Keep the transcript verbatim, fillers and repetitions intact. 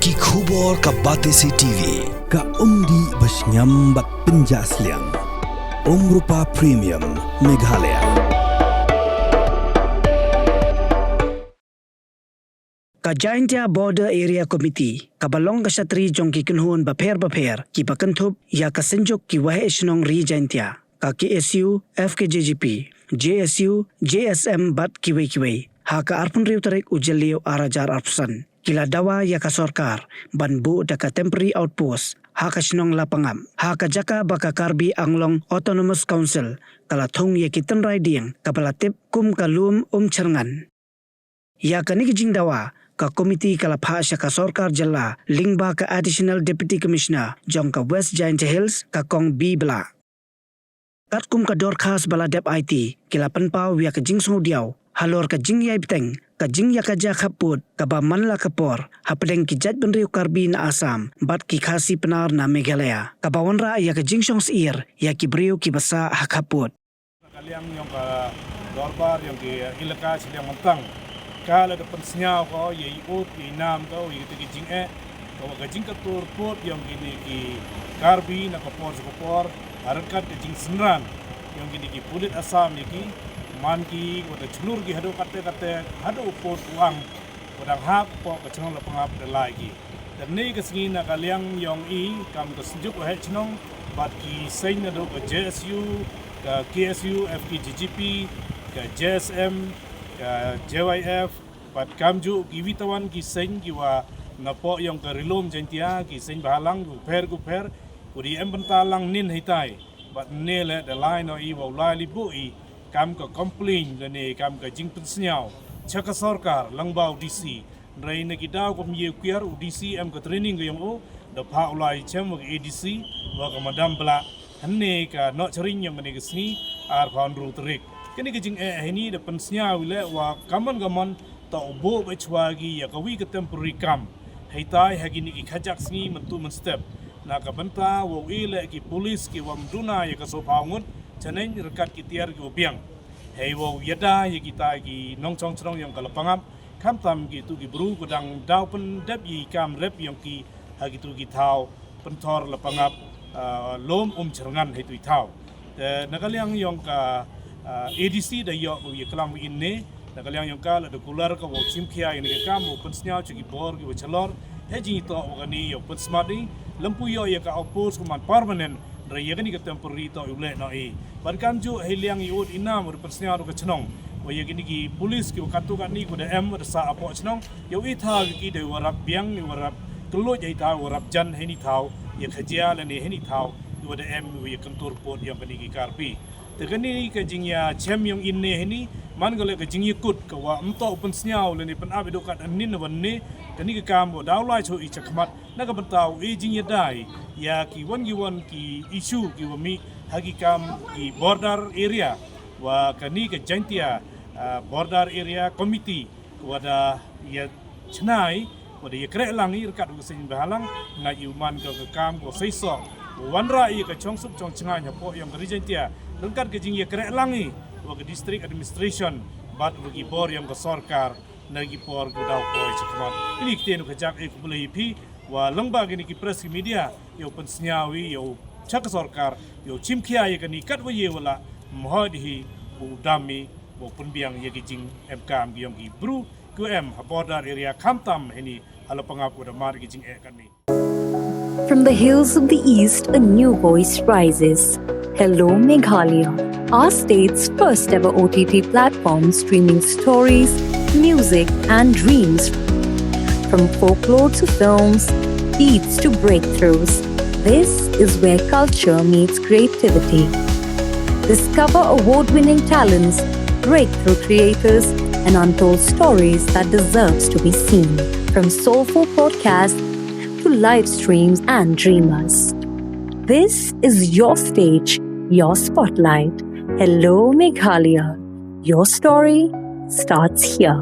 Ki khubor ka Batesi T V, ka umdih ba shngiam bad pynjah sliang. Umrupa Premium, Meghalaya. Ka Jaintia Border Area Committee, kaba long ka shatri jong ki kynhun bapher bapher, kiba kynthup ïa ka synjuk ki waheh shnong ri Jaintia, ka K S U, F K J G P, J S U, J S M bad kiwei kiwei, ha ka arphew hynriew tarik u Jylliew ar hajar arphew san, ki la dawa ïa ka sorkar ban buh da ka temporary outpost ha ka shnong Lapangap, ha ka jaka ba ka Karbi Anglong Autonomous Council ka la thung ïa ki tynrai dieng, kaba la tip kum ka Lum Umchyrngan. Ïa kane ka jingdawa, ka komiti ka la phah sha ka sorkar jylla lyngba ka Additional Deputy Commissioner jong ka West Jaintia Hills, ka Kong B Blah. Katkum ka dorkhas ba la dep aiti, ki la pynpaw ïa ka jingsngewdiaw halor ka jingïai bteng, ka jingïakajia khappud kaba man la ka por hapdeng ki jaitbynriew Karbi na Assam bad ki Khasi Pnar na Meghalaya, kaba wanrah ïa ka jingshong syier ïa ki briew kiba sah ha khappud. Ka liang yong ka dorbar yong ki ilaka shiliang Mantang, ka la da pynsngew ko ïa i ud ïa i nam ko ïa kito ki jingeh, ka wa ka jingkatur pud yong kine ki Karbi na ka por sha ka por, ha ryngkat ka jingsynran yong kine ki pulit Assam ïa ki, man ki wa da chlur ki haduh katte katte, haduh pud u ang, wa dang hap ko ka chnong Lapangap da lai ki. Te ne ka sngi na ka liang yong i kam ka synjuk waheh chnong bad ki seng naduh ka J S U, ka K S U, F K J G P, ka J S M, ka J Y F, bad kamjuh ki witawan ki seng ki wa na poh yong ka Rilum Jaintia, ki seng bahalang gu pher gu pher, u di em bynta lang nin hitai. Bad ne le da lai no i wa u lai li bu i kam ka complain lane kam ka jingpynsngew cha ka sorkar lyngba u D C. Hynrei na ki daw kum ïa u kiar u D C em ka training ka yong u, da phah u lai chem wa ka A D C wa ka Madam Blah, hynne ka Nohchring yong kane ka sngi arphew hynriew tarik. Kane ka jingeh heini da pynsngew i le wa kamon kamon ta u buh ba chwa ki ïa ka wi ka temporary camp. Heitai ha kine ki khajak sngi myntu mynstep, na ka bynta wa u i le ki pulis ki wa mduna ïa ka sophaw ngut chaneng ryngkat ki tiar ki wa biang. Hei wa u ïada ïa kita ki nongchong chnong yong ka Lapangap, khamtam kitu ki bru ka dang daw pyndep ïa i kam rep yong ki ha kitu ki thaw pynthor Lapangap, ah, Lum Umchyrngan heitu i thaw. Te na ka liang yong ka, ah, A D C da ïoh u ïa klam u inne, na ka liang yong ka la da kular ka wa u chim khia ïa ne ka kam wa u pynsngew cha ki bor ki wa chalor, he jingitoh wa kani ïa u pynsmat i, lympu ïoh ïa ka outpost ka man permanent, hynrei ïa kani ka temporary toh u leh noh i. Bad kamjuh hei liang i ud i nam wa da pynsngew da ka chnong, wa ïa kini ki pulis ki wa katu kani ki wa da em wa da sah hapoh chnong, ïa u i thaw ïa ki da i wa rap biang, i wa rap kylluid, i thaw wa rap jan heini thaw ïa khajia lane heini thaw i wa da em i wa ïa kyntur pud yong kani ki Karbi. Te kani ka jingïa chem yong inne heini man ka leh ka jingïakut ka wa ym toh u pynsngew lane pynap i dohkhat anin wa ne, kani ka kam wa daw lai cho i chakhmat, na ka bynta u i jingïadei ïa ki wan ki wan ki issue ki wa mih ha ki kam ki border area, wa kani ka Jaintia, ah, Border Area Committee wa da ïa chna i, wa da ïa kreh lang i ryngkat wa ka seng bahalang, nga i u man ka ka kam ko seisoh wa wanrah ïa ka chongsuk chongchngaiñ hapoh yong ka ri Jaintia ryngkat ka jingïa kreh lang i wa ka district administration bad wa ki bor yong ka sorkar na ki por ki daw poi chakhmat. Ini ki tien u ka jak e khublei ïa phi wa lyngba kini ki press ki media ïa u pynsngew i ïa u cha ka sorkar ïa u chim khia ïa kani kat wa ïa wa la mhoi di hi u dam i wa u pynbiang ïa ki jing em kam ki yong ki bru ki wa em ha border area khamtam heini ha Lapangap wa da mar ki jingeh kani. From the hills of the East, a new voice rises. Hello Meghalaya, our state's first ever O T T platform streaming stories, music, and dreams. From folklore to films, beats to breakthroughs, this is where culture meets creativity. Discover award winning talents, breakthrough creators, and untold stories that deserves to be seen. From soulful podcasts to live streams and dreamers. This is your stage, your spotlight. Hello Meghalaya. Your story starts here.